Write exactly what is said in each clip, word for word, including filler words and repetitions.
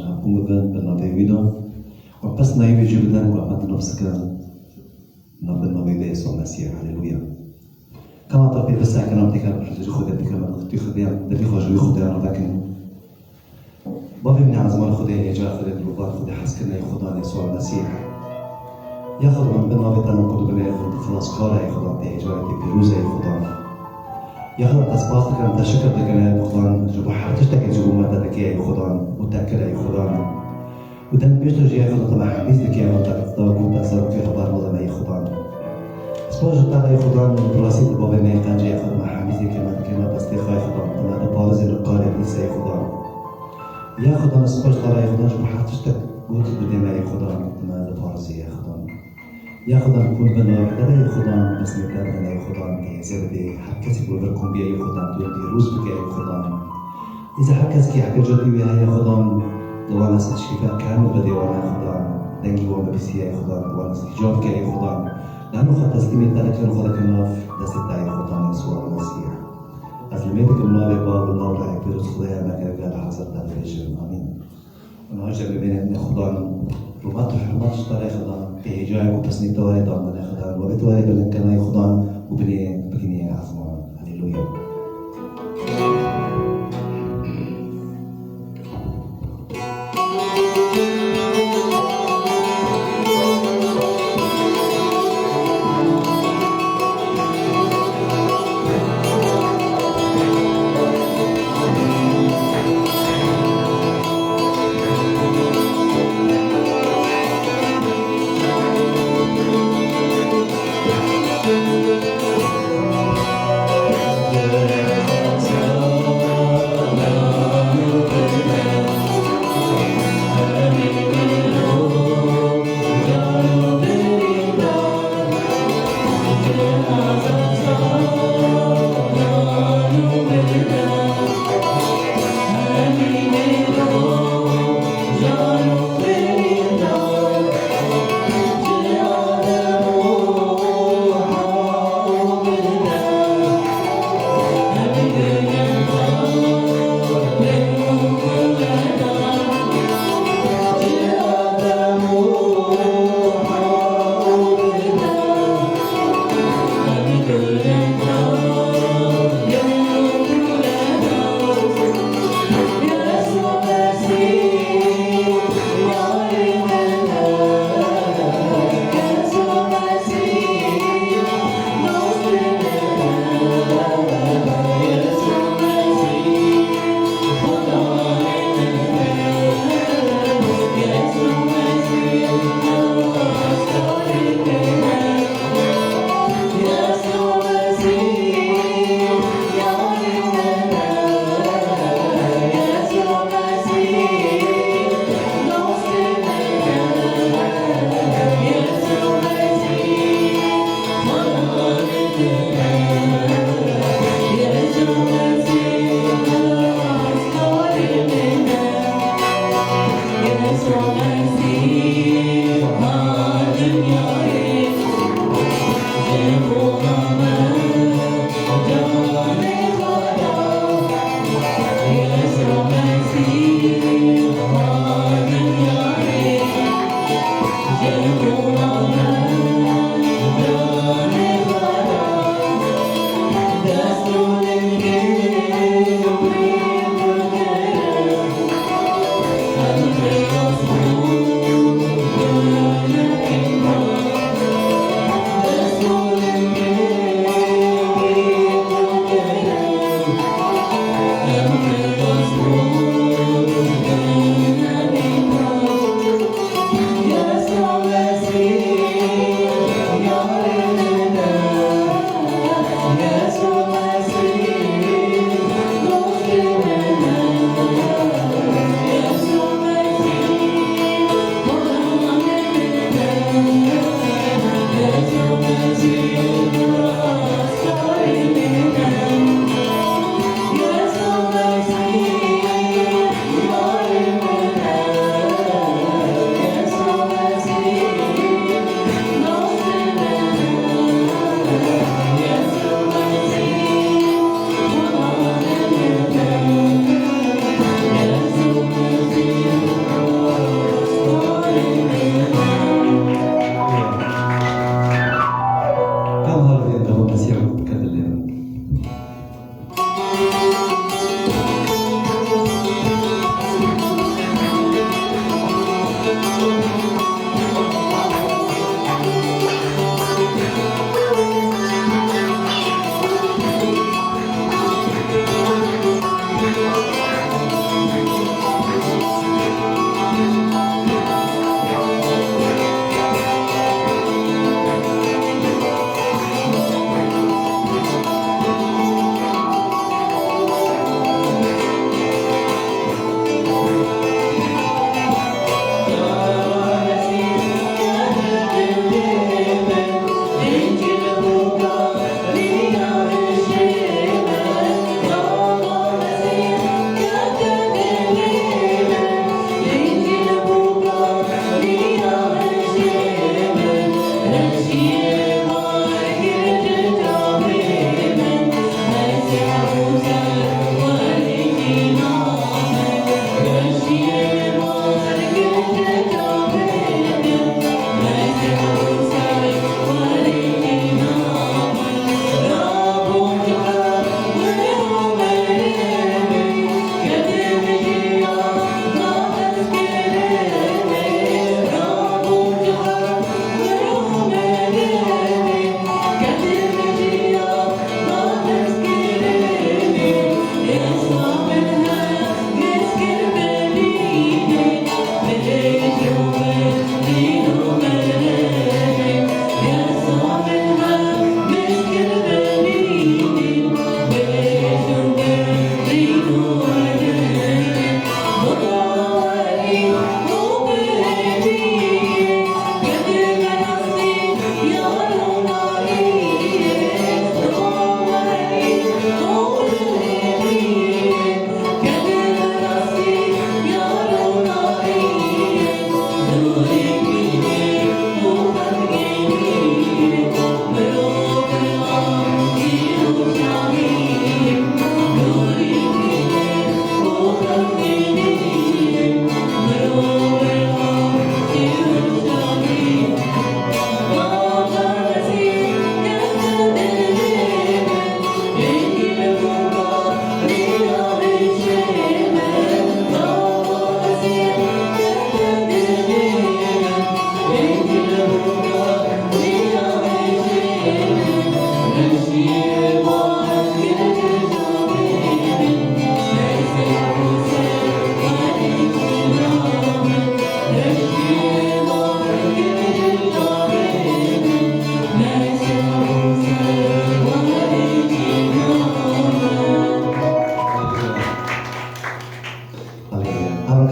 Hevkû bibin bi navê wî de. Û pes nayê wî jî bidin û em di nefs kirin. Navê navê de Yesû Mesîh. Haleluya. Kema ta pê visa kirin têkar bi hizirî Xwedê bikin, bi xwedî Xwedê, bi xwe ji wî Xwedê re vekin. Bavê min ê ezman, Xwedê hêca, Xwedê dilûbar, Xwedê hezkirina yê Xudan Yesû Mesîh. Ya Xudan, bi navê te min ku dibine Xudan, xilaskara yê Xudan, tê hêca, tê pîroz e yê Xudan. Ya Xudan, te spas dikin, te şikir dikin ey Xudan, ji bo her tiştekê ji bo me te dike ey Xudan û te kir ey Xudan. Û dem pêştir jî ey Xudan te me hemîz dike ey Xudan, te da ku te serokê xebar bide me ey Xudan. Spas ji te re ey Xudan, bi rastî tu bavê me yê qencî ey Xudan, me hemîz dike me dike me destê xwe ey Xudan, tu me diparizî li karê dîsa ey Xudan. Ya Xudan, spas ji te re ey Xudan, ji bo her tiştek ku tu didê me ey Xudan, tu me diparizî ey Xudan. Ya Xudan, hûn bi navê te re ey Xudan, destê te re ey Xudan, tê hêzê bidê her kesî ku li vir kombiye ey Xudan, tu pîroz bike ey Xudan. Îza her kes ki ehtiyaca wê heye Xudan, di wan dest şîfa kamil bidê wan ey Xudan, dengî wan bibîsî ey Xudan, di wan dest îcab bike ey Xudan. Lano xwe teslîmê te dikin, xwe dikin nav destê te ey Xudan Yesû Mesîh. Ez limê dikim navê Bav û Navra ey pîroz Xwedaya me gerek e li hazir te dibêjim. Amîn. Û niha jî em bibêne Xudan, rûmet û hurmet ji te re Xudan, tê hêcayê ku pisnî te warê dan bine Xudan, warê te warê bilind kena ey Xudan û binê bigihîne ezmanan. Haleluya.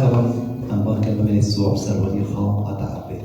Em ba kin bimînin, siwab serweriyê xwe hate erdê.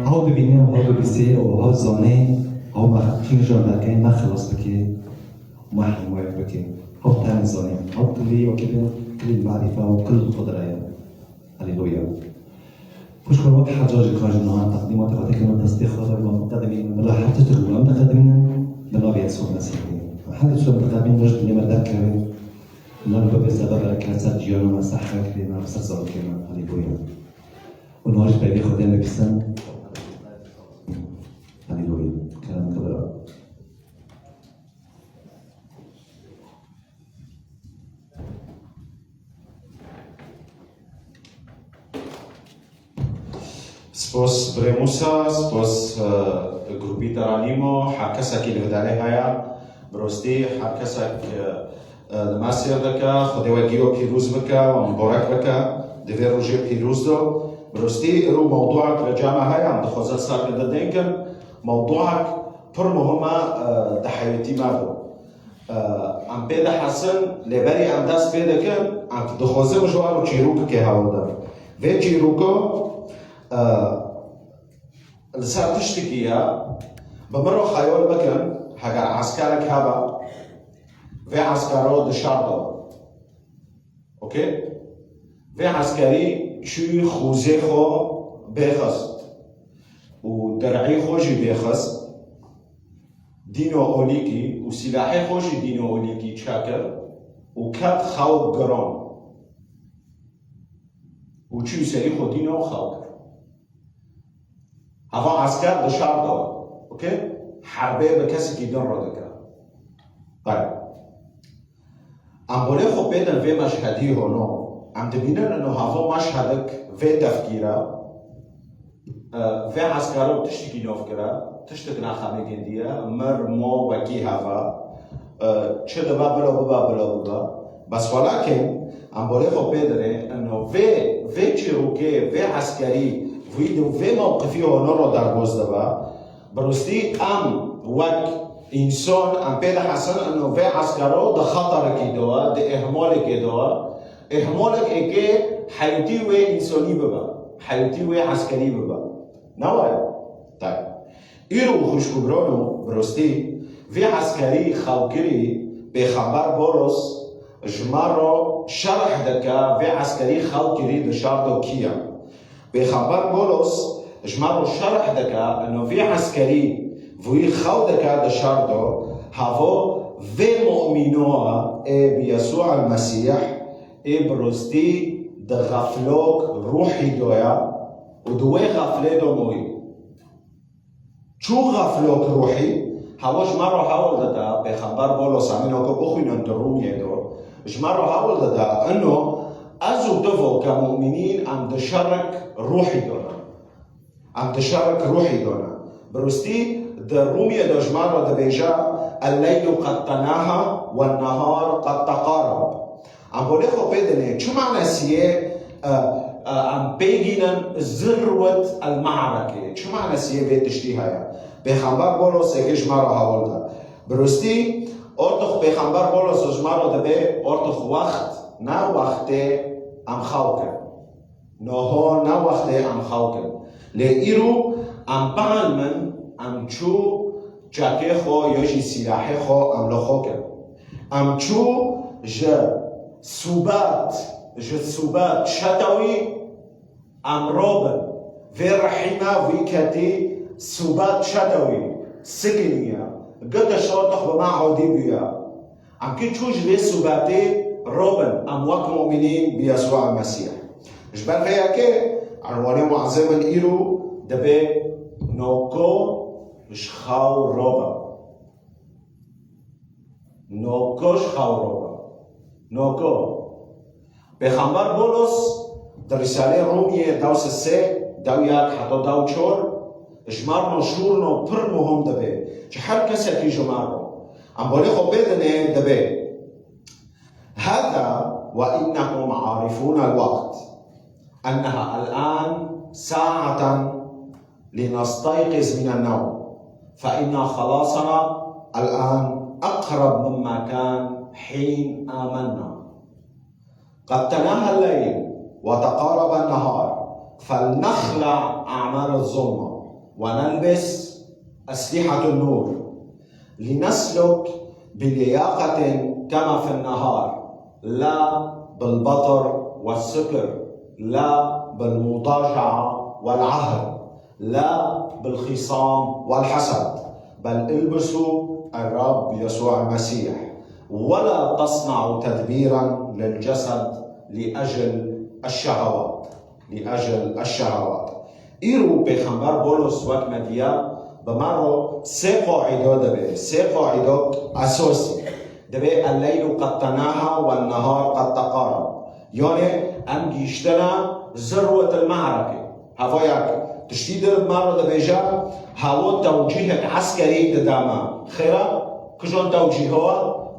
Hew bibîne û hew bibîsê û hew zanê, hew me kîjan derkeyê me xilas bike, me hîmayet bike. Hew tenê zanê, hew kilî wekî bin, kilî marîfe û kil qudre ye. Haleluya. Xwişko wek her car jî ka ji niha teqdîmata xwe dikirine destê xwe de, wan diqedimînin, bila her tiştek wan diqedimînin, bi navê Yesû Mesîhê. Her tiştek diqedimînin, ji dilê me derkeve, lan bibe sebeb bereket ser jiyana me, ser heyatê me, ser zarokê me. Haleluya. Û niha jî peyvê Xwedê me bîsin. Spas birê Musa, spas, e, grûpî Teranîmo, her kesekî li vê derê heye, bi rastî her kesek, e, e, li me sêr dike, Xwedê we giyo pîroz bike, we miborek bike, di vê rojê pîroz de. Bi rastî îro mewduek li cem me heye, em dixwazin ser li din dêngin, mewduek pir muhim e, e, di heyatî me de. E, em pê dihesin, lê berî em dest pê dikin, em dixwazin ji we re çîrokekê hewl din. Vê çîroka, e, li ser tiştekî ye, bi min re xeyal bikin, heger eskerek hebe, vê eskero di şer de. Okey? Vê eskerî çû xûzê xwe bêxist û dir'î xwe jî bêxist, dîno olîkî û sîlahê xwe jî dîno olîkî çekir û ket xew giran û çû serî xwe dîno xew kir. Hava esker di şer de, okey? Herbê bi kesekî din re dike. Qey. Em bolê xwe pê din vê meşhedî hono. Em dibînin ino hava meşhedek vê tefkîre, e, vê eskero tiştekî nov kire, tiştek naxemê gendiye, mir mo wekî heve, e, çi dibe bilo bibe, bilo bibe. Bes welakin em bolê xwe pê dinê, ino vê, vê çîrokê, vê eskerî, vî di vê mewqifî hono ro derbas dibe. Bi rastî em wek însan em pê dihesin ino vê eskero di xeterekî de ye, di îhmalekê de ye. Îhmalek êkê heyatî wê însanî bibe, heyatî wê eskerî bibe. Ne waya? Tabii. Îro xwişk û birano, bi rastî vê eskerî xewkirî Pêxember Bolos ji me re şerh dike, vê eskerî xewkirî di şer de kî ye. Pêxember Bolos ji me re şerh dike, ino vê eskerî vî xew dike di şer de, havo vê mu'mîno ê bi Yesû el Mesîh, ê bi rastî di xeflok ruhî de ye û di wê xeflê de moyî. Çû xeflok ruhî, havo ji me re hewl dide, Pêxember Bolos, em ino ku bixwînin di Rûmiyê de, ji me re hewl dide, ino ez û tu weke mu'mînîn em di şerek ruhî de ne. Em di şerek ruhî de ne. Bi rastî di Rûmiyê de ji me re dibêje, "El-leylu qed tenaha, wen-nehar qed teqarab." Em bolê xwe pê dinê, çi manesiyê, e, e, em pê gînin zirwet el-me'reke? Çi manesiyê vê tiştî heye? Pêxember Bolos êkê ji me re hewl de. Bi rastî, ortix Pêxember Bolos ji me re dibê, ortix wext, ne wextê em xew kin. Niha ne wextê em xew kin. Lê îro em bielmin, em çû çekê xwe ya jî sîlahê xwe em li xwe kin. Em çû ji sûbat, ji sûbat şetewî em robin. Vê rehîme vî ketî sûbat şetewî sikiniye. Gide şortix bi me odî bûye. Em kî çû ji vê sûbatê robin, em wek mu'mînîn bi Yesûa Mesîh. Ji ber vê yekê, enwanê muezê min îro dibê noko ji xew robe. Noko ji xew robe. Noko. Pêxember Bolos di Rîsalê Rûmiyê dew sisê, dew yek heta dew çor, ji me re şûrno pir muhim dibê, ji her kesekî ji me re. Em bolê xwe pê dinê dibê. هذا وإنهم عارفون الوقت، أنها الآن ساعة لنستيقظ من النوم، فإن خلاصنا الآن أقرب مما كان حين آمنا. قد تناهى الليل وتقارب النهار، فلنخلع أعمال الظلمة ونلبس أسلحة النور، لنسلك بلياقة كما في النهار، لا بالبطر والسكر، لا بالمضاجعة والعهر، لا بالخصام والحسد، بل البسوا الرب يسوع المسيح، ولا تصنعوا تدبيرا للجسد لأجل الشهوات، لأجل الشهوات. Îro Pêxember Bolos wek me diya, bi me re sê qaîde dibe, sê qaîde esasî. Dibe el-leylu qed tenaha wen-nehar qed teqarab. Yanê em gihîştine zirwet el-me'reke. Heva yek, Tiştî dir bi me re dibêje, hewo tewcîhek eskerî dide me. Xêra, kijon tewcîho?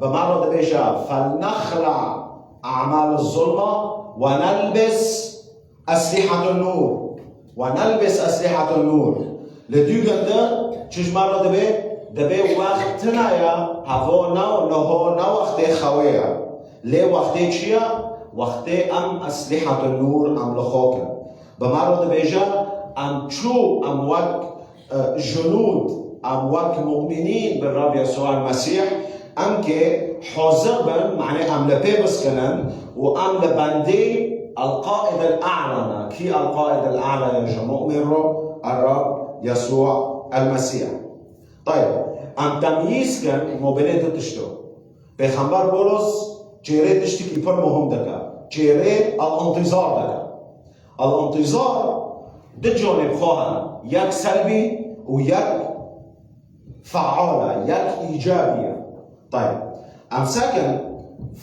Bi me re dibêje, "Felnexla amal zulma ve nelbis eslihatun nur." "Ve nelbis eslihatun nur." Li dû ginde çi ji me re dibê? Dibê wext tune ye, hevo ne, niho ne wextê xewê ye. Lê wextê çi ye? Wextê em eslihatun nur em li xwe kin. Bi me re dibêje, em çû, em wek, e, junûd, em wek mu'minîn bi Rab Yesûa Mesîh, em kê hozir bin, manê em li pê biskinin û em li bendê El-Qaid El-A'la ne. Kî El-Qaid El-A'la ye ji mu'min re? Er-Rab Yesûa El-Mesîh. Tayeb, em temyîz kin ma bênê du tişto. Pêxember Polos çêrê tiştekî pir muhim dike. Çêrê el-intîzar dike. El-intîzar du conê bi xwe hene. Yek selbî û yek feal e, yek îcabî ye. Tayeb. Em sekin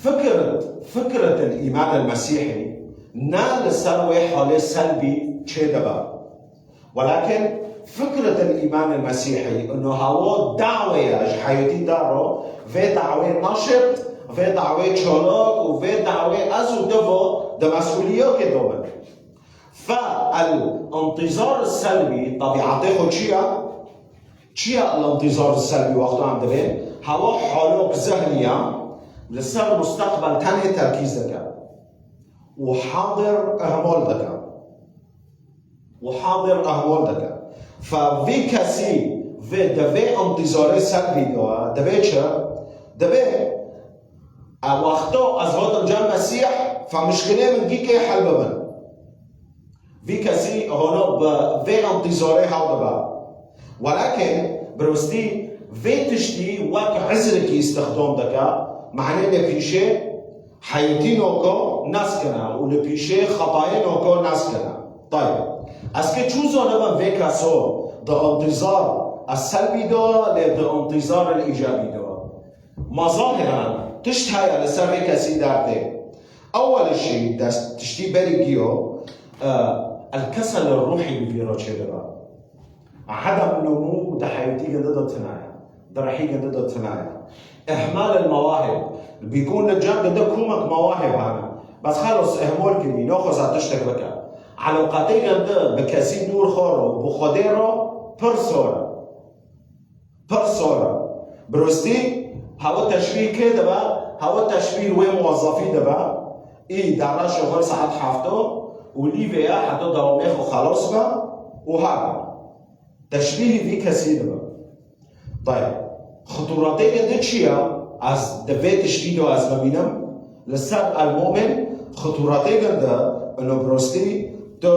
fikret, fikret el-îman el-mesîhî ne li ser wê halê selbî çêdibe. Welakin fikret el-îman el-mesîhî, ino hewo dawê ye ji heyetî de ro, vê dawê naşit, vê dawê çolok û vê dawê ez û tu vo di mesûliyokê de bin. Fe el-intîzar selbî, tebîetê xwe çi ye? Çi ye el-intîzar selbî wexta em dibê? Hewa halok zehnî ye, li ser musteqbel tenê terkîz dike û hadir ihmal dike. Û hadir ihmal dike. Fe vî kesî vê di vê intîzarê selbî de dibê çi? Dibê, e, wexto ez hatim cem Mesîh, fe mişkilê min gîkê hel bibin. Vî kesî hona bi vê intîzarê hewdibe. Welakin birostî vê tiştî wek izrekî îstixdam dike, manê li pîşê heyetî noko neskine û li pîşê xetayê noko neskine. Tayeb. Ez kê çû zanibim vê keso di intîzar el-selbî de, lê di intîzar el-îcabî de. Ma zahiren tişt heye li ser vê kesî derdê. Ewel jî dest tiştî berî giyo, e, el-kesel el-ruhî bi vî re çêdibe. Edem nemû di heyetî ginde de tune ye. Di rihî ginde de tune ye. Ihmal el-mewahib. Bîkûn li cem ginde kûmek mewahib hene. Bes xelos ihmal kirî, naxwaze tiştek bike. Elaqetê ginde bi kesî dûr xwe re, bi Xwedê re pir sor e. Pir sor e. Birostî, hewa teşbîh kê dibe? Hewa teşbîh wê muwezefî dibe. Î dara şoxel saet hefto û lîvê ye heta dewamê xwe xelas be û her teşbîhî vî kesî dibe. Tayeb. Xitûratê ginde çi ye? Ez di vê tiştî de ez bibînim. Li ser el-mu'min xitûratê ginde ino birostî tu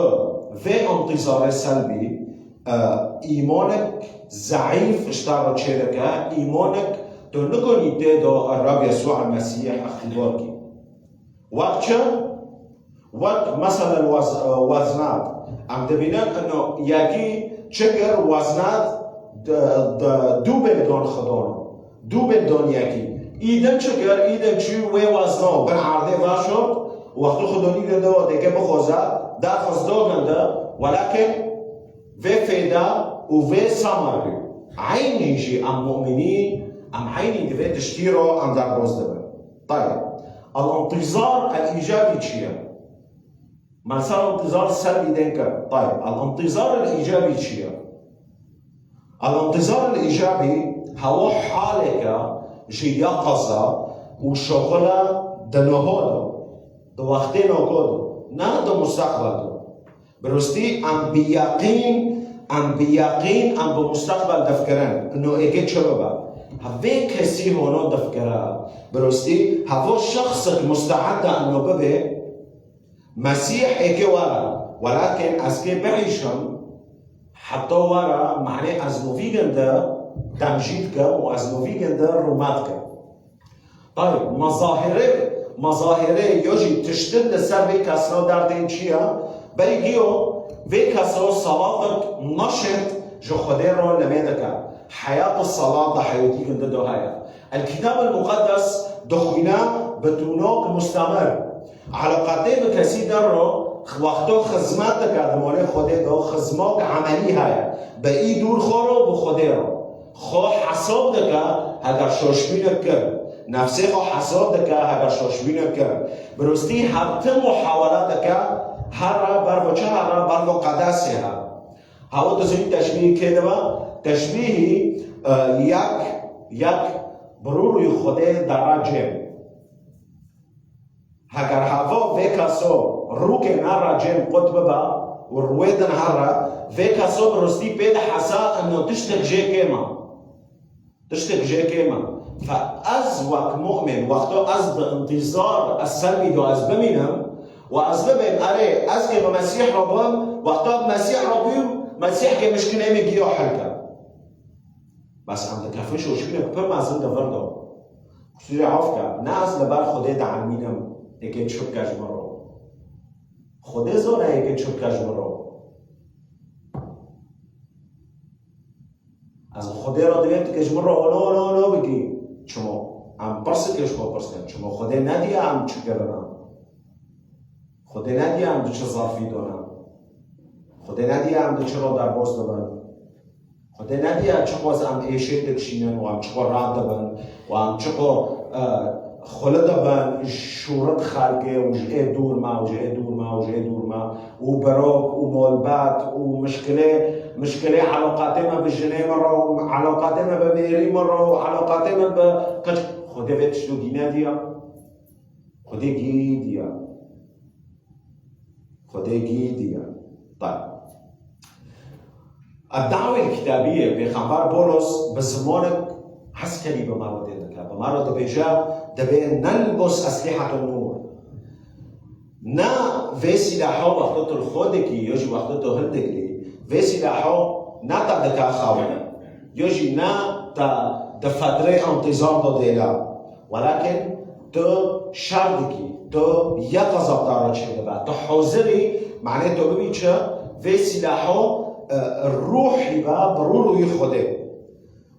vê intîzarê selbî, e, îmanek zeîf ji te re çêdike, îmanek tu nikonî tê de Rab Yesûa Mesîh îxtîbar kî. Wek çi? Wek meselen wez-, weznat. Em dibînin ino yekî çi kir, weznat di, di, dû bêl don xidon. Dû bêl don yekî. Î din çi kir? Î din çû wê wezna bin erdê veşort. Wextê xidonî ginde û dêke bixwaze, derxist do ginde. Welakin vê fêda û vê samar bû. Eynî jî em mu'minî, em eynî di vê tiştî re em derbas dibin. Tayeb. El-intîzar el-îcabî çi ye? Me ser intîzar selbî dên kir. Tayeb. El-intîzar el-îcabî çi ye? El-intîzar el-îcabî hewa haleke ji yeqaza û şoxile di niho de, di wextê noko de, ne di musteqbel de. Birostî em bi yeqîn, em bi yeqîn, em bi musteqbel difikirin. Ino êkê çi bibe? Hevê kesî hono difikire. Birostî, hevo şexsek musteed e ino bibê, Mesîh êkê were. Welakin ez kê bihîşim, heta were, manê ez novî ginde demjî dikim û ez novî ginde rûmet dikim. Tayeb, mezahirê, mezahirê yo jî tiştin li ser vê kesra derdên çi ye? Berî giyo, vê kesra salatek neşit ji Xwedê re lemê dike. Heyat û salat di heyetî ginde do heye. El-Kitab el-Muqeddes dixwîne bi tûnok mustemir. Elaqetê bi kesî der re Wexto xizmet dike di malê Xwedê de, xizmet emelî heye. Bi î dûr xwe re û bi Xwedê re. Xwe hesab dike, heger şoşbînek kir. Nefsê xwe hesab dike, heger şoşbînek kir. Bi rastî her tim muhawele dike, here ber bi çi here, ber bi qedesê here. Hewa dizî teşbîhî kê dibe? Teşbîhî, e, yek, yek bi rû rûyê Xwedê dere cem. Heger heva vê keso rûkê nere cem qut bibe û rûyê din here, vê keso bi rastî pê dihese ino tiştek jê kêm e. Tiştek jê kêm e. Fe ez wek mu'min, wexto ez bi intîzar, ez ser vî do ez bimînim, û ez bibêm, erê, ez kê bi Mesîh re bim, wexto bi Mesîh re bûm, Mesîh kê mişkinê min giyo hilke. Bes em dikefin şoşbînek pir mezin di vir de. Qusûrê af ke, ne ez li ber Xwedê dielmînim, êkê çi bike ji min re. Xwedê zane êkê çi bike ji min re. Ez bi Xwedê re divêm tu kê ji min re ono, ono, ono bikî. Çima? Em pirsê kê ji xwe pirs kin. Çima Xwedê nediye em çi kirine? Xwedê nediye em di çi zerfî de ne? Xwedê nediye em di çi re derbas dibin? Xwedê nediye çiqas em êşê dikişînin û em çiqas rad dibin û em çiqas, e, xuli dibin şûrit xelkê û ji ê dûr me û ji ê dûr me û ji ê dûr me û birok û molbet û mişkilê, mişkilê elaqatê me bi jinê min re û elaqatê me bi mêrî min re û elaqatê me bi qij-, Xwedê vê tiştû gî nediye. Xwedê gî diya. Xwedê gî diya. Tayeb. Eddawê kitabiyê Pêxember Polos bi zimanek eskerî bi me re tê dike. Bi me re dibêje, dibê nelbus eslihatun nur. Na vê sîlaha wexto tu li xwe dikî, yo jî wexto tu hildikî, vê sîlaha na te dike xewn. Yo jî na te di fedrê intîzam de dêle. Welakin tu şer dikî, tu yeqezab te re çêdibe. Tu hozirî, manê tu bibî çi? Vê sîlaho, e, ruhî be, bi rû rûyî Xwedê.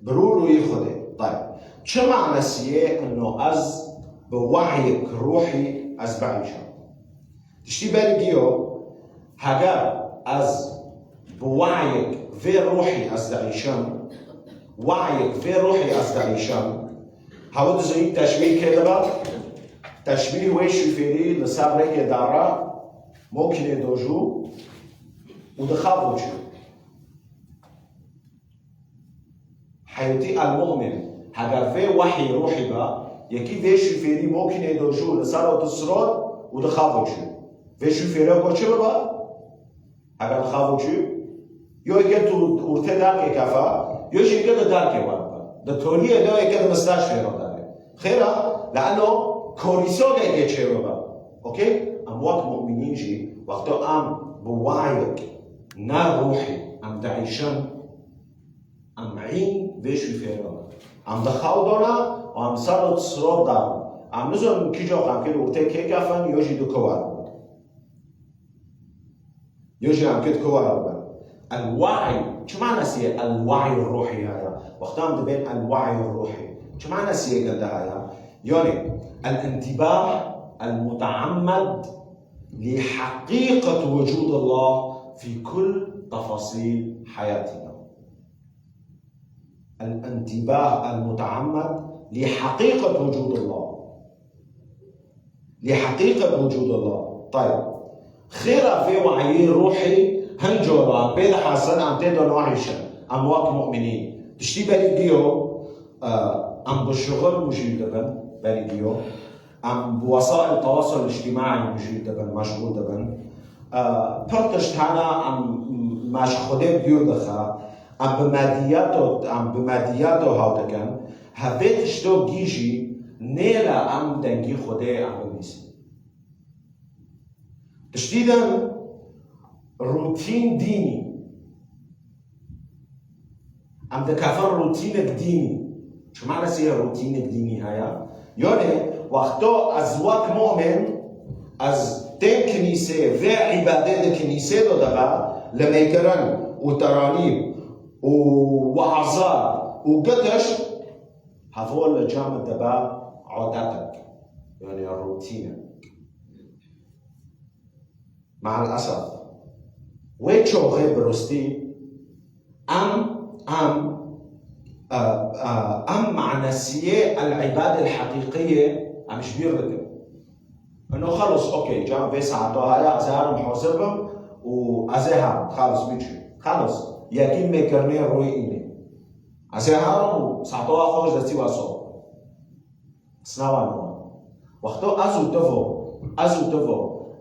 Bi rû rûyî Xwedê. Tayeb. Çi manasiyê ino ez bi wehyek ruhî ez biîşim? Tiştî berî giyo, heger ez bi wehyek vê ruhî ez diîşim, wehyek vê ruhî ez diîşim, hewa dizî teşbîh kê dibe? Teşbîh wê şofêrî li ser rêkê dare, mokînê dojû û dixevo çû. Heyetî el-mu'min, heger vê wehyê ruhî be, yekî vê şofêrî mokînê dojû li ser ot sirot û dixevo çû. Vê şofêrê ku çi bibe? Heger dixevo çû, yo yekê tu ortê derkê kefe, yo jî yekê di derkê we bibe. Di toliyê de yekê di misteşfê re de be. Xêra, leeno korîsogekê çê bibe. Okey? Em wek mu'minîn jî, wexto em bi wehyek, ne ruhî, em diîşin, Em hîn vê şûfêr bibin. Em di xew de ne û em ser û sirot de ne. Em nizanin kîja xemkê li ortê kê kefin, yo jî di ku wer bibin. Yo jî em kê di ku wer bibin. El-we'y, çi manasiyê el-we'y ruhî heye? Wexta em dibên el-we'y ruhî, çi manasiyê ginde heye? Yani, el-intibah el-muteammed li heqîqet wucûdillah fî kul tefasîl heyatina. الانتباه المتعمد لحقيقة وجود الله. لحقيقة وجود الله. Tayeb. Xêra vê wehyê ruhî hin cara pê dihesin, em tê de nahişin. Em wek mu'minîn. Tiştî berî giyo, e, em bi şixul mijûl dibin, berî giyo. Em bi wesaîl tewasul îctîmaî mijûl dibin, meşgûl dibin. E, pir tişt hene em me ji Xwedê bi dûr dixe. Em bi mediyato, em bi mediyato haw dikin. Hevê tişto gî jî nêle em dengî Xwedê em bibîsin. Tiştî din rûtîn dînî. Em dikefin rûtînek dînî. Çi manasiyê rûtînek dînî heye? Yanî, wexto ez wek mu'min, ez tên kinîsê, vê îbadê di kinîsê de dibe, limêkirin û teranî û weaza û gitiş, hevo li cem dibe adetek. Yanî rûtînek. Me'el esef. Wê çoxê bi rustî em, em, e, e, em manasiyê el-îbadel heqîqiyê em ji bîr dikin. Ino xelos, okey, can vê saeta haya ez ê herim hazir bim û ez ê herim, xelos, biçû. Xelos, yekîn mêkirinê rûyê înê. Ez ê herim û saeta xwe ji destî we sob. Snawa nû. Wexto ez û tu vo, ez û tu vo,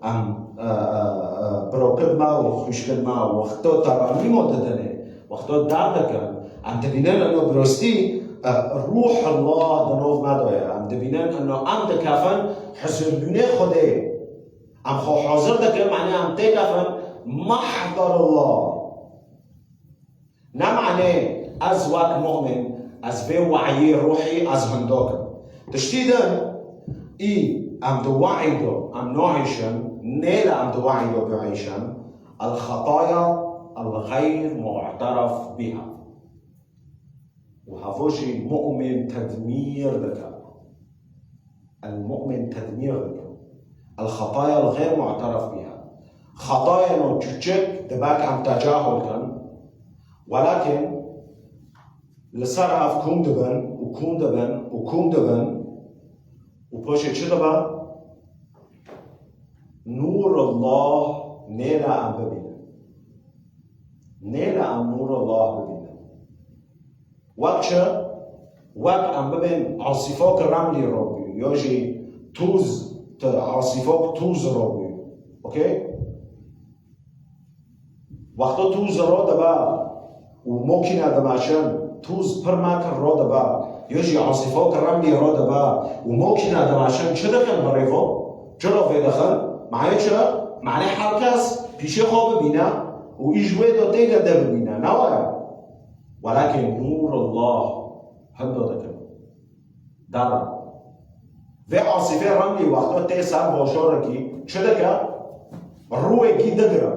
em, e, e, e, birokid me û xwişkid me, wexto teranîmo didinê, wexto dar dikin, em dibînin ino bi rastî, e, Ruhullah di nav me de ye. Em dibînin ino em dikefin huzurgûnê Xwedê. Em xwe hazir dikin, manê em têkefin mehderullah. Ne manê ez wek mu'min, ez vê we'yê ruhî ez hindok im. Tiştî din, î em di we'y de, em nahêşin, nêle em di we'y de bi'eyşin, el-xetaya el-xeyr mu'teref biha. Û hevo jî mu'min tedmîr dike. El-mu'min tedmîr dike. El-xetaya el-xeyr mu'teref biha. Xetayeno çuçik dibe em tecahul kin. Welakin li ser ev kûm dibin û kûm dibin û kûm dibin û paşê çi dibe? Nûrullah nêle em bibînin. Nêle em nûrullah bibînin. Wek çi? Wek em bibên asîfok remlî robû, yo jî tûz, tu asîfok tûz robû. Okey? Wexto tûz ro dibe û mokîne dimeşin, tûz pir metr ro dibe, yo jî asîfok remlî ro dibe û mokîne dimeşin, çi dikin bi rêvo? Çi ro vê dixin? Manê çi? Manê her kes pîşê xwe bibîne û î ji wê do têde de bibîne. Ne were? Welakin nûrullah hendo dikin. Dara. Vê asîfê remlî wexto tê ser bajorekî çi dike? Rûyekî digire.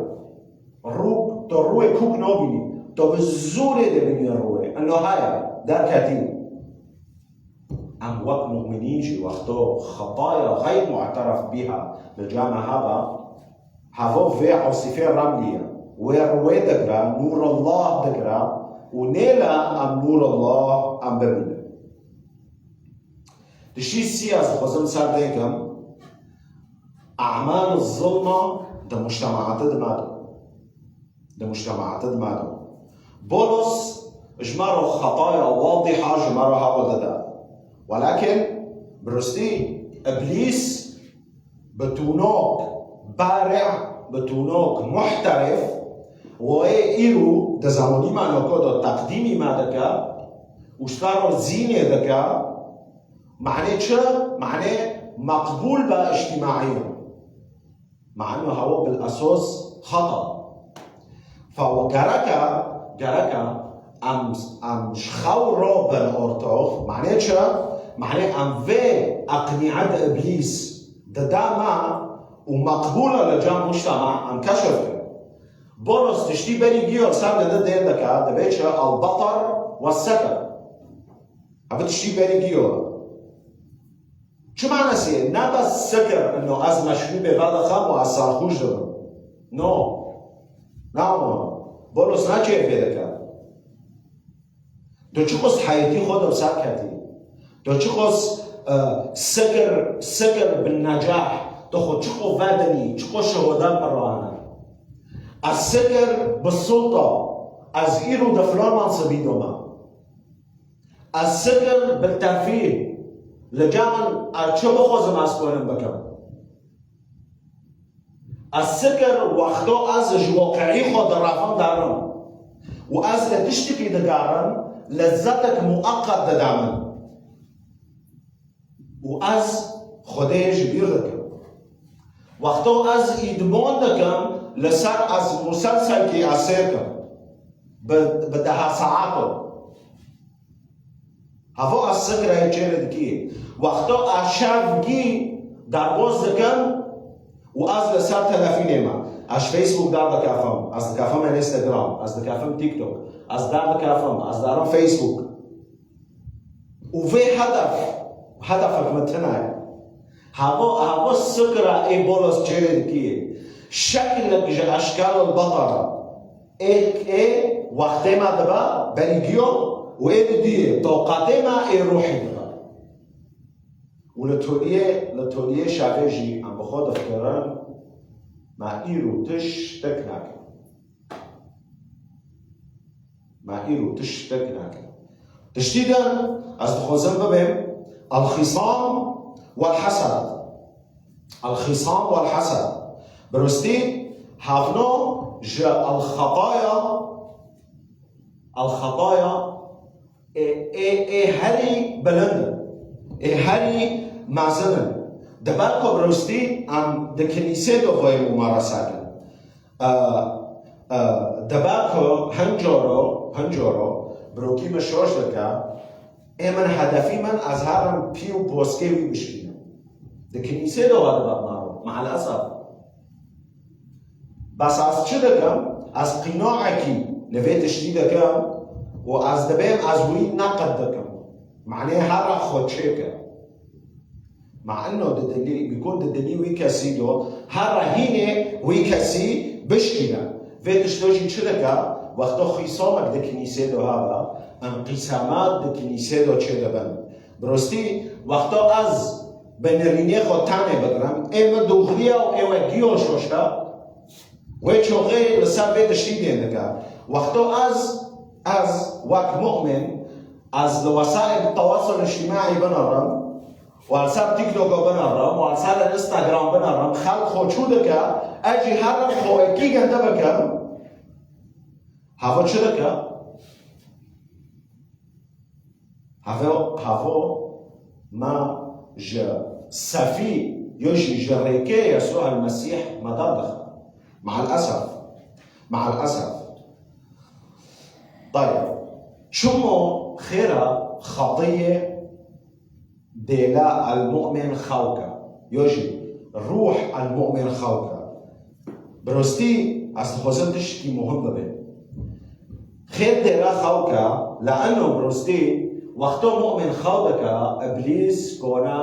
Rû, to rûyê kûk nabînî. To bi zorê dibînî rûyê. Ino heye, derketî. Em wek mu'minîn jî wexto xetaya xeyr mu'teref biha li cem me hebe, hevo vê asîfê remlî ye. Wê rûyê digire, nûrullah digire û nêle em nûrullah em bibînin. Tiştî sî ez dixwazim ser dêkim, e'mal zilma di mujtemaatê di me de. Di mujtemaatê di me de. Bolos ji me re xetaya wadîha ji me re hewl dide. Welakin bi rastî Îblîs bi tûnok bari'î, bi tûnok muhterif, wê îro di zemanî me noko de teqdîmî me dike û ji te re zînê dike, manê çi? Manê meqbûl be îctîmaî. Mano hewa bil esos xeta. Fa gereke, gereke em, em ji xew re bin ortox. Manê çi? Manê em vê eqnîe di Îblîs dide me û meqbûl e li cem mujtema, em keşif kin. Bolos tiştî berî giyo ser dide dê dike, dibê çi? El-batar ve sekir. Ev tiştî berî giyo. Çi manasê? Ne bes sekir, ino ez meşrûbê vedixwim û ez sarxûş dibim. No. Na wina. Bolos ne çêr pê dike. Tu çiqos heyetî xwe de ser ketî. Tu çiqos, e, sekir, sekir bin necah. Tu xwe çiqo vedinî, çiqo şehoda mirane. Ez sekir bi sulta. Ez îro di filan mansibî de me. Ez sekir bi terfîh. Li cem min ez çi bixwazim ez konim bikim. Ez sekir wexto ez ji waqi'î xwe direvim derim. Û ez li tiştekî digerim, lezzetek mueqet dide min. Û ez Xwedê ji bîr dikim. Wexto ez îdman dikim, li ser ez muselselkî ez sêr kim. Bi, bi deha saeto. Hevo ez sikreyê çêrê dikî. Wexto ez şevgî derbas dikim û ez li ser telefînê me. Ez ji Facebook derdikefim, ez dikefim Instagram, ez dikefim TikTok, ez derdikefim, ez derim Facebook. Û vê hedef, hedefek me tune ye. Hevo, hevo sikra ê Bolos çêrê dikî. Şekilek ji eşkal al-batara. Ê, ê wextê me dibe berî giyo û ê di duyê tewqatê me ê ruhî dibe. Û li toliyê, li toliyê şevê jî em bi xwe difikirin, me îro tiştek nakin. Me îro tiştek nakin. Tiştî din ez dixwazim bibêm, el-xîsam wel-hesed. El-xîsam wel-hesed. Bi rastî hevno ji el-xetaya, el-xetaya ê, ê, ê herî bilind in. Ê herî mezin in. Dibe ku bi rastî em di kinîsê de xwe mumarese kin. E, e, dibe ku hin caro, hin caro birokî min şoş dike, ê min hedefî min ez herim pî û poskê wî bişkînim. Di kinîsê de wa dibe maro, me'el esef. Bes ez çi dikim? Ez qînaekî li vê tiştî dikim û ez dibêm ez wî neqed dikim. Manê here xwe çêke. Ma eno di dilî, bîkon di dilî wî kesî do, here hînê wî kesî bişkîne. Vê tişto jî çi dike? Wexto xîsamek di kinîsê do hebe, enqîsamat di kinîsê do çêdibin. Bi rastî, wexto ez bi nirînê xwe tenê bigirim, ê min dûxiriya û ê we giyo şoşe, wê çoxê li ser vê tiştî dê dike. Wexto ez, ez wek mu'min, ez li wesaîl tewasul îctimaî binerim, û li ser TikTok binerim, û li ser Instagram binerim, xelk xwe çû dike, ez jî herim xwe wekî gende bikim. Hava çi dike? Havo, havo me ji sefî yo jî ji rêkê Yesû el-Mesîh me derdixe. Me'el esef. Me'el esef. Tayeb. Çimo xêra xetiyê dêla el-mu'min xewke. Yo jî ruh el-mu'min xewke. Bi rastî ez dixwazim tiştekî muhim bibê. Xêr dêla xewke, le'eno bi rastî wexto mu'min xew dike, îblîs kona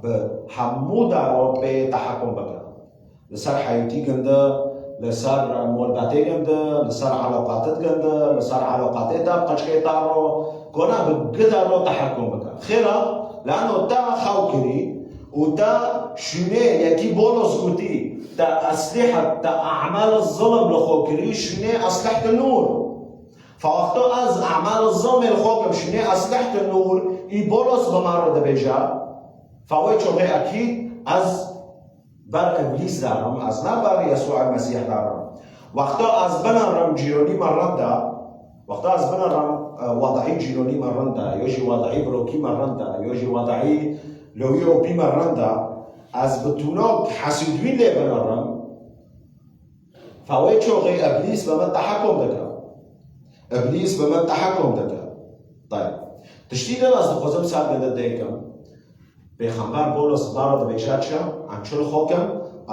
bi hemû daro pê tehekum bike. Li ser heyîtî gindi, li ser molbetê gindi, li ser eleqatê gindi, li ser eleqatê te qeçkê te ro, kona bi gida ro tehekum bike. Xêra, le'eno te xew kirî û te şûnê yekî Bolos gotî, te eslîhe, te e'mal zulm li xwe kirî, şûnê eslîhte nûr. Fa wexto ez e'mal zulmê li xwe kim, şûnê eslîhte nûr, î Bolos bi me re dibêje, fa wê çoxê ekîd ez ber Îblîs de rim, ez ne ber Yesû el-Mesîh de rim. Wexta ez binerim cîronî me rind e, wexta ez binerim, e, wed'î cîronî me rind e, yo jî wed'î birokî me rind e, yo jî wed'î lewî û pî me rind e, ez bi tûnok hesîdwîn lê binerim, fa wê çoxê Îblîs bi min tehekum dike. Îblîs bi min tehekum dike. Tayeb. Tiştî din ez dixwazim ser ginde dêkim. Pêxember Pawlos dara dibêje çi? Em çi li xwe kin?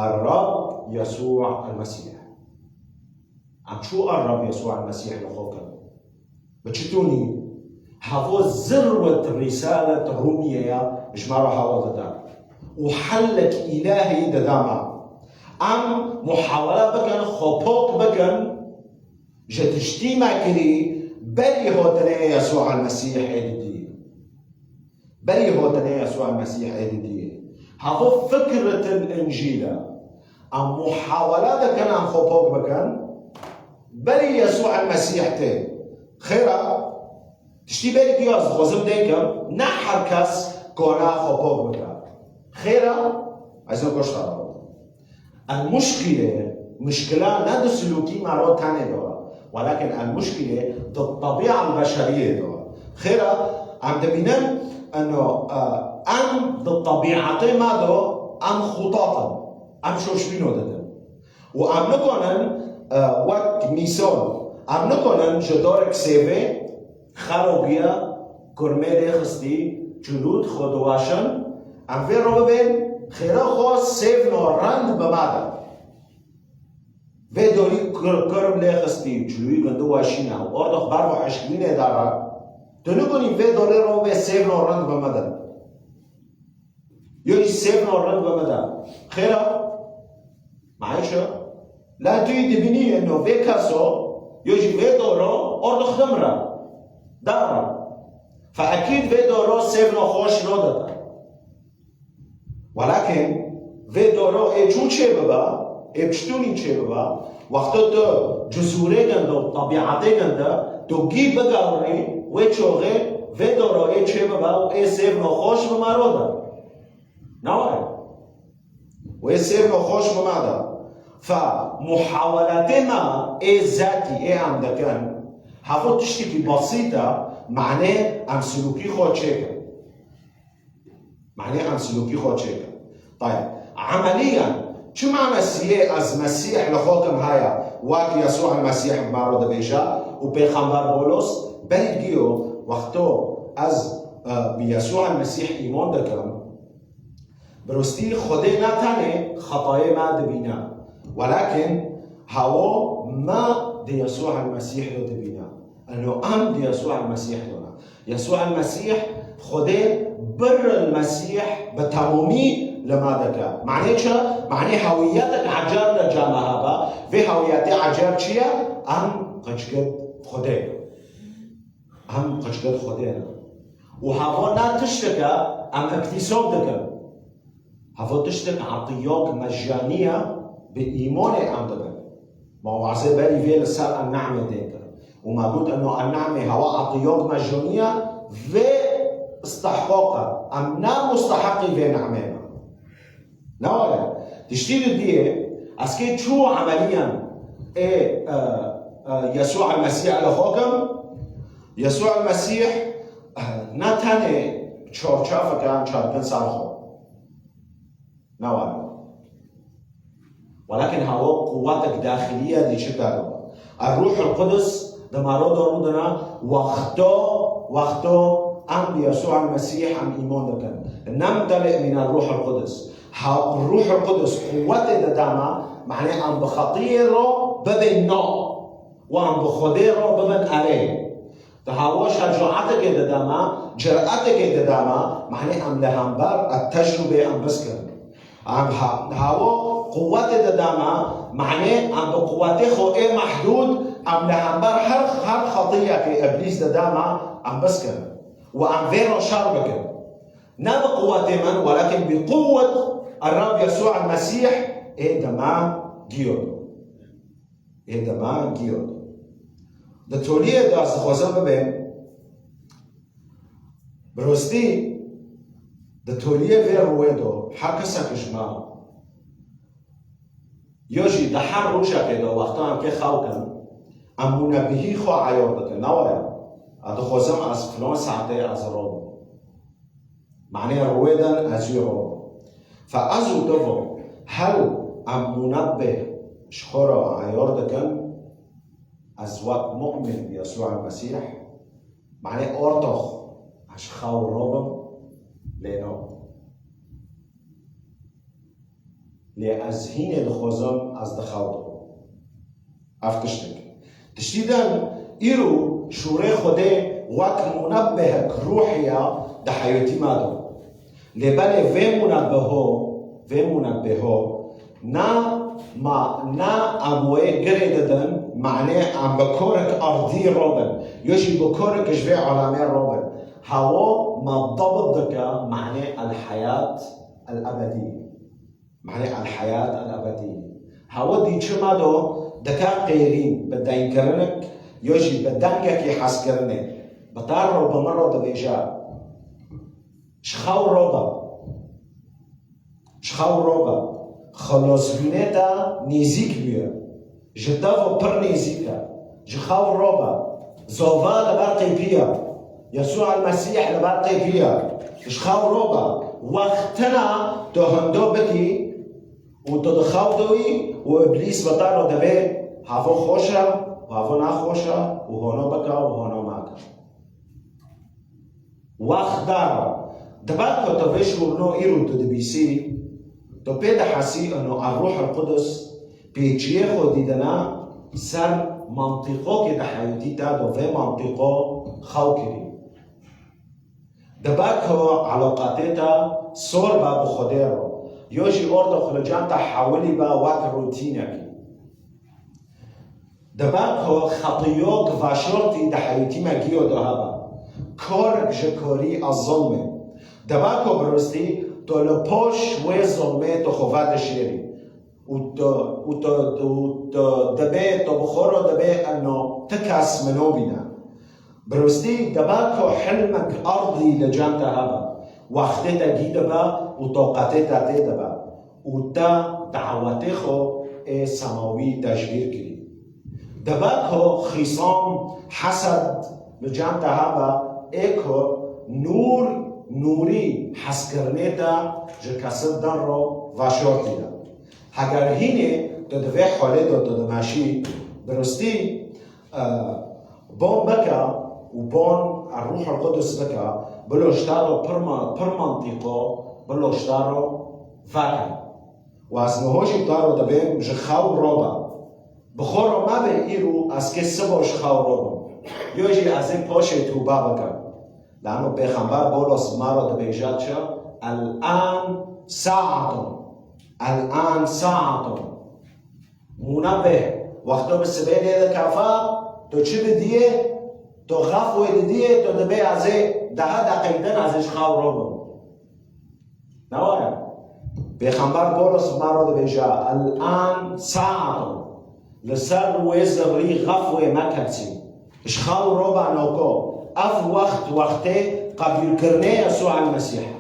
Er-Rab Yesû el-Mesîh. Em çû Er-Rab Yesû el-Mesîh li xwe kin? Bi çi tûnî? Hevo zirwet rîsalet Rûmiyê ye ji me re hewa dide. Û helek îlahî dide me. Em muhawele bikin, xwe pok bikin, ji tiştî me kirî, berî hatinê Yesû el-Mesîh ê didî. Berî hatinê Yesû el-Mesîh ê didiyê. Hevo fikretin Încîl e. Em muhawele dikin em xwe pok bikin. Berî Yesû el-Mesîh tê. Xêra, tiştî berî diya ez dixwazim dêkim, ne her kes kona xwe pok bike. Xêra, ez ê goşta re. El-muşkile, muşkila ne di silûkî me re tenê de, welakin el-muşkile di tebîa el-beşeriyê de. Xêra, em dibînin, eno, e, em di tebîatê me de, em xutat in, em şoşbîno didin. Û em nikonin, e, wek mîsal, em nikonin ji dorek sêvê, Xerobiya, kurmê lê xistî, culûd xwe diweşin, em vê re bibên, xêra xwe sêvno rind bi me de. Vê dorî kur-, kurm lê xistî, culûyî gundu weşîne, û ordox berf û eşkbînê de re, tu nigonî vê dorê re bibê sêvno rind bi me de. Yo jî sêvno rind bi me de. Xêra, me çi? La tu yî dibînî eno vê keso, yo jî vê doro, ordo xidem re. Dara. Fe ekîd vê doro sêv nexweş nodete. Welakin vê doro ê çû çêbibe, ê piştûnî çêbibe, wexto tu cizûrê ginde û tebîetê ginde, tu gî bigewrî, wê çoxê vê doro ê çêbibe û ê sêv nexweş bi maro de. Nawe. Wê sêv nexweş bi ma de. Fe muhawelatê me ê zetî ê em dikin, hevû tiştekî besît e, manê em silûkî xwe çêkin. Manê em silûkî xwe çêkin. Tayeb, emeliyan, çi manasiyê ez Mesîh li xwe kim heye, wek Yesû el Mesîh bi ma re dibêje û Pêxember Pawlos berî diyo, wexto ez, e, bi Yesû el Mesîh îman dikim, bi rastî Xwedê ne tenê xetayê me dibîne, welakin hewa me di Yesû el Mesîh de dibîne. Eno em di Yesû el Mesîh de ne. Yesû el Mesîh, Xwedê bir el Mesîh bi temamî li me dike. Manê çi? Manê hewiyetek ecer li cem me hebe. Vê hewiyetê ecer çi ye? Em qicgit Xwedê ne. Em qicgit Xwedê ne. Û heva ne tiştek e em îktisab dikin. Heva tiştek etiyek mecaniye bi îmanê em dibin. Ma wazê berî vê li ser en-Ne'mê tên kir. Û me got eno en-Ne'mê hewa etiyek mecaniye vê istihqaq e. Em ne musteheqî vê ne'mê ne. Ne were. Tiştî di diyê, ez kê çû emeliyan ê, e, e, Yesû el Mesîh li xwe kim, Yesû el Mesîh, e, ne tenê çarçafeke em çarkin ser xwe. Ne were. Welakin hewa quwetek daxiliye dî çi karo. Er Ruhul Qudus di maro de rûdina wexto, wexto em bi Yesû el Mesîh em îman dikin. Nemteli'u min er Ruhul Qudus. Ha, Ruhul Qudus quwetê dida me, manê em bi xetiyê re bibin na. Û em bi Xwedê re bibin erê. Di hewa şecaetekê dida me, ciraetekê dida me, manê em li hember e tecrûbê em biskirin. Em ha-, hewa quwetê dida me, manê em bi quwetê xwe ê mehdûd, em li hember her, her xetiyekê îblîs dida me, em biskirin. Û em vê re şer bikin. Ne bi quwetê min, welakin bi quwet er Rab Yesû el Mesîh ê di me giyo. Ê di me giyo. Di toliyê de ez dixwazim bibêm, bi rastî di toliyê vê rûyê de her kesek ji me, yo jî di her rojekê de wexta em kê xew kin, em munebihî xwe eyar dikin. Ne were, ez dixwazim ez filan saetê ez robim. Manê rûyê de ez wî robim. Fe ez û tu vo, hel em munebih ji xwe re eyar dikin, ez wek mu'min bi Yesû el Mesîh, manê ortox ez ji xew robim, lê no. Lê ez hînê dixwazim, ez di xew de bim. Ev tiştek. Tiştî din, îro şûrê Xwedê wek munebbehek ruhî ya di heyatî me de. Lê belê vê munebbeho, vê munebbeho, na ma, na em wê girê didin, manê em bi korek erdî robin, yo jî bi korek ji vê alemê robin. Hewa me dabit dike, manê el heyat el ebedî. Manê el heyat el ebedî. Hewa dî çi me do dike qêrîn bi denkirinek, yo jî bi dengekî hezkirinê. Bi te re bi min re dibêje, ji xew robe. Ji xew robe. Xelasbûnê te nêzîk bûye. Ji te ve pir nêzîk e. Ji xew robe. Zava li ber qêpî ye. Yesû el Mesîh li ber qêpî ye. Ji xew robe. Wextina tu hindo bikî û tu di xew de wî û Îblîs bi te re dibê, havo xweş e û havo naxweş e û hono bike û hono make. Wext dar e. Di ber ku tu vê şûrno îro tu dibîsî, tu pê dihesî ino Erruhul Qudus pêçiyê xwe dîdine ser mantîqokê di heyatî te de vê mantîqo xew kirî. Di ber ku elaqetê te sor be bi Xwedê re, yo jî orda xwe li cem te hewilî be wek rûtînekî. Deba ku xetiyok veşartî di heyatî me giyo de hebe, karek ji karî ez zilmê. Deba ku bi rastî tu li paş wê zilmê tu xwe vedişêrî û tu, û tu, û tu dibê, tu bi xwe re dibê eno ti kes min nabîne. Bi rastî deba ku hilmek erdî li cem te hebe, wextê te gî dibe û taqetê te tê dibe û te dawetê xwe ê semawî tecbîr kirî. Debe ku xîsam, hesed li cem te hebe, ê ku nûr, nûrî hezkirinê te ji kesê din re veşartî ye. Heger hînê tu di vê halê de tu dimeşî, bi rastî, e, ban bike û ban Rûhul Qudus bike, bilo ji te re pir ma-, pir mantîqo, bilo ji te re veke. Û ez niho jî te re dibêm ji xew rabe. Bi xwe re mebe îro ez kê sibo ji xew rabim. Yo jî ez ê paşê tûbe bikim. Lano Pêxember Pawlos me re dibêje çi? El-an saetun. El-an saetun. Munebih, wexto bi sibê lê dikefe, tu çi didiyê? Tu xef wê didiyê, tu dibê ez ê dehe deqeyî din ez ê ji xew rabim. Ne were? Pêxember Pawlos me re dibêje, "El-an saetun." Li ser wê zirrî xef wê mekepsî. Ji xew rabe noko. Ev wext wextê qebûlkirinê Yesûa el-Mesîh e.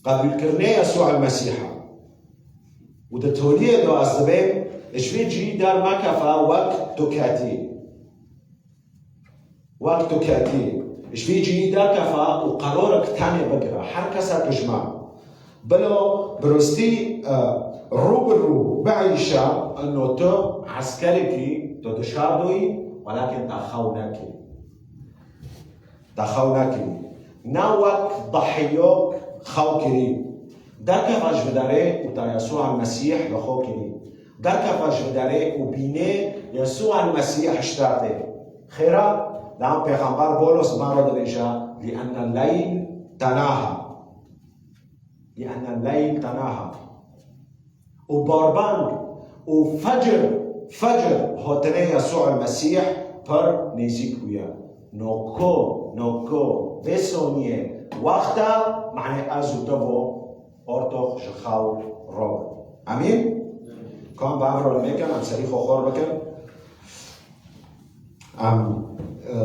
Qebûlkirinê Yesûa el-Mesîh e. Û di toliyê de ez dibêm, ji vî cihî dermekefe wek tu ketî. Wek tu ketî, ji vî cihî derkefe û qerorek tenê bigire, her kesek ji me. Bila bi rastî, e, rû bi rû bieyşe, eno tu eskerekî, tu dişardoyî, welakin te xew nekirî. Te xew nekirî. Ne wek dahiyok xew kirî. Derkefe ji vê derê û te Yesûa Mesîh li xwe kirî. Derkefe ji vê derê û bînê Yesûa Mesîh ji te tê. Xêra, dan Pêxember Pawlos me re dibêje, "Li enne leyl tenaha." Li enne leyl tenaha. Û barbang û fecr, fecr hatinê Yesûa Mesîh pir nêzîk bûye. Noko, noko, vê soniyê wexta, manê ez û te bo ortox ji xew robin. Emîn? Kan bi ev re mêkin, em serî xwe xor bikin. Em, e,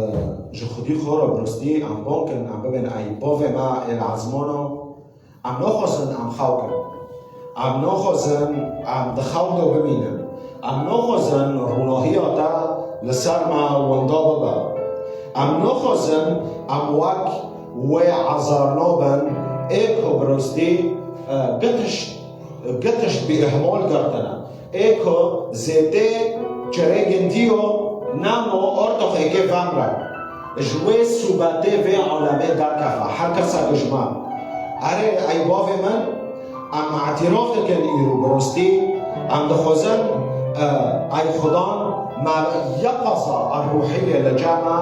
ji Xwedî xwe re bi rastî em bon kin, em bibên ey bavê me ê li ezmano, em naxwazin em xew kin. Em naxwazin em di xew de bimînin. Em naxwazin rûnahiya te li ser me winda bibe. Em naxwazin em wek wê ezarno bin, ê ku bi rastî, e, gitiş, gitiş bi îhmal girtine. Ê ku zêdê çirê gindiyo, namo ortoxê kê vemre. Ji wê sûbetê vê alemê derkefe, her kesek ji me. Erê, ey bavê min, em îtîraf dikin îro bi rastî, em dixwazin, e, ey Xudan me yeqaza a ruhî lê li cem me,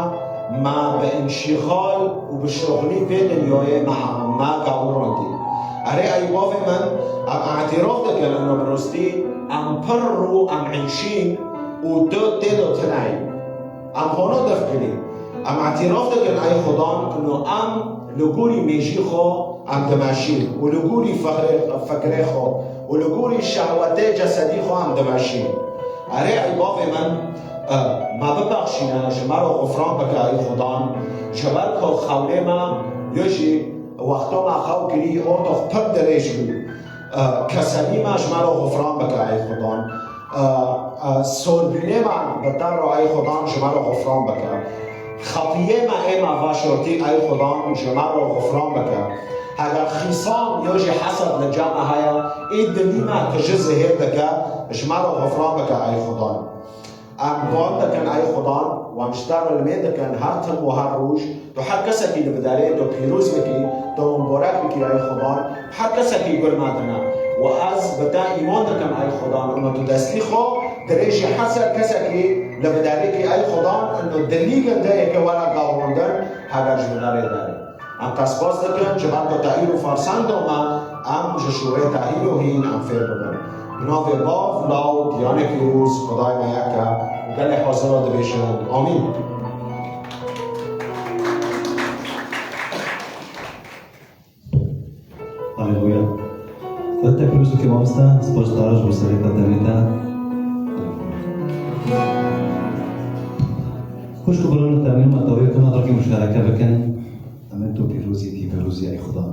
me bi înşîxal û bi şixulî vê dinyayê me, me gawirandî. Erê, ey bavê min, em îtîraf dikin ino bi rastî, em pir rû em eyşîn û tu tê de tune yî. Em hona def kirî. Em îtîraf dikin ey Xudan ino em li gorî mêjî xwe em dimeşîn û li gorî fexrê, fekrê xwe û li gorî şehwetê cesedî xwe em dimeşîn. Erê ey bavê min, e, me bibexşîne, ji me re xufran bike ey Xudan, ji ber ku xewlê me, yo jî wexta me xew kirî, ortox pir dirêj bû. E, keselî me ji me re xufran bike ey Xudan. E, e, sorbûnê me bi te re ey Xudan ji me re xufran bike. Xetiyê me ê me veşartî ey Xudan ji me re xufran bike. Heger xîsam yo jî hesed li cem me heye, ê dilî me tiji zihêr dike, ji me re xufran bike ey Xudan. Em van dikin ey Xudan, wan ji te re limê dikin her tim û her roj, tu her kesekî li biderê, tu pîroz bikî, tu mubarek bikî ey Xudan, her kesekî gur me dine. Û ez bi te îman dikim ey Xudan, û tu destî xwe dirêjî her ser kesekî li biderê kî ey Xudan, û dilî gindeyeke were gawrandin, heger ji biderê derê. Em te spas dikin, ji ber ku te îro fersend da me, em ji şûrê te îro hîn em fêr bibin. Bi navê Bav, Law, Diyanê Pîroz, Xwedayê me yek e û gelê hazira dibêjin, Amîn. Aleluya. Xwedê te pîroz bike mamoste, spas dara ji bo serê te demê te. Xwişk û birano, temî me dawî kin, rikî muşareke bikin. Em ê tu pîrozî, tî pîrozî ey Xuda.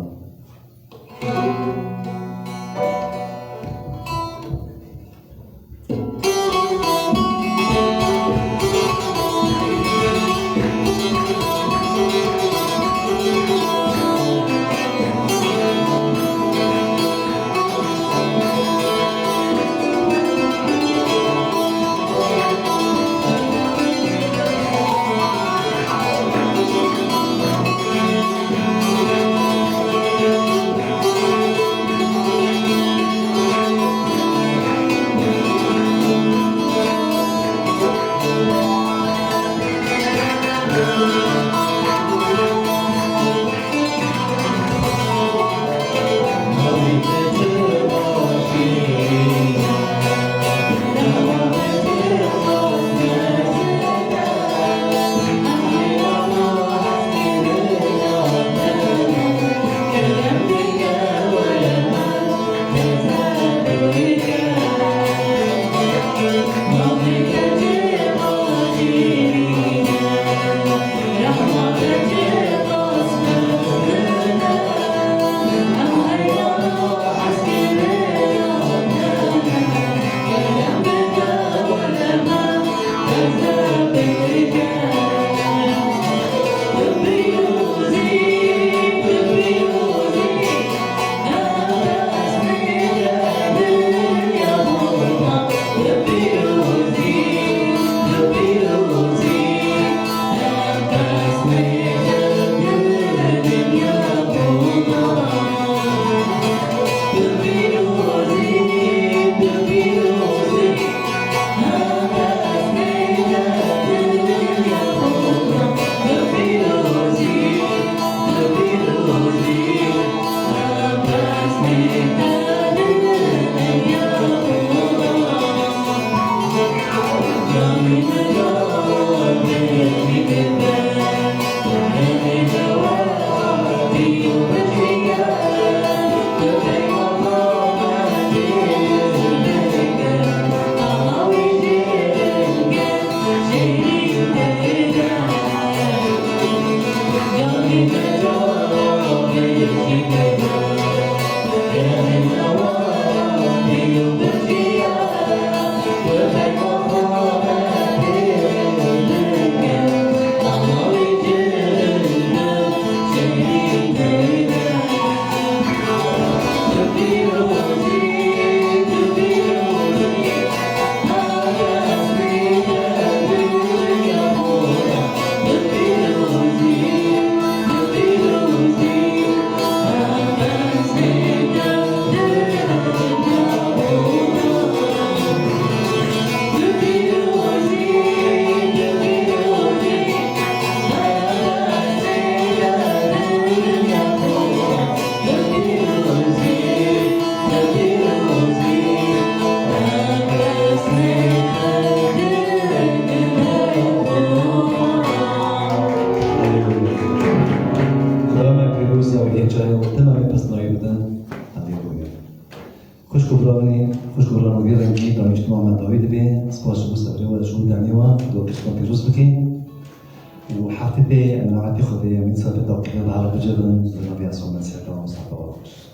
Xuda me pîroz ya wê çaye û dema me pesnayî bidin. Haleluya. Xwişk û biranî, xwişk û biranî vî rengî danîştma me dawî dibe. Spas ji bo sebrê we, ji bo demê we, Xwedê pişta pîroz bike. Û heftê pê em nemetê Xwedê, em însa pê daqîqe bi hev bicivin, bi navê Yesû Mesîh de, Mustafa Baş.